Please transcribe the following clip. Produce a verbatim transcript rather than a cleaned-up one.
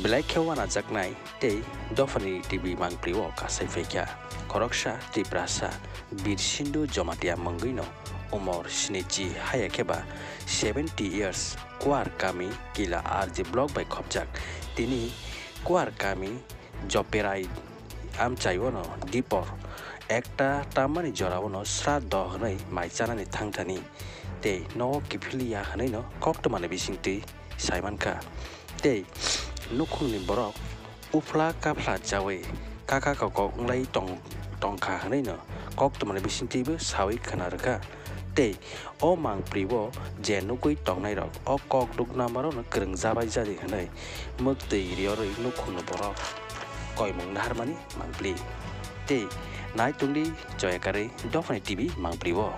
Belai khe wanajaknai tei dophani T V mangpli o kasai phaikha khoroksa Tiprasa Birshindu Jamatia mungwino umor sinichi haya kheba seventy years Kuar kami Kila R J block bai khopjak. Tini Kuar kami Joperai amchaiono dipor ekta tammani joraono sraddho hwnwi mai chanani thangthani tei nogo kiphilya hwnwino koktwmani bisingtwi saimankha. Tei nukhungni borok uphla kaphla chawi kaka kokok wnglai tong-, tongkha hwnwino koktwmani bisingtwibo sawi khna rwkha. Tei o mangpli o je nugwi tongnairok o kok dukna marokno kwrwng jabai jadi hwnwi mwktwi riorwi nukhungni borok koimung naharmani mangpli. Tei nai tongdi joyakarwi dophani T V mangpli o.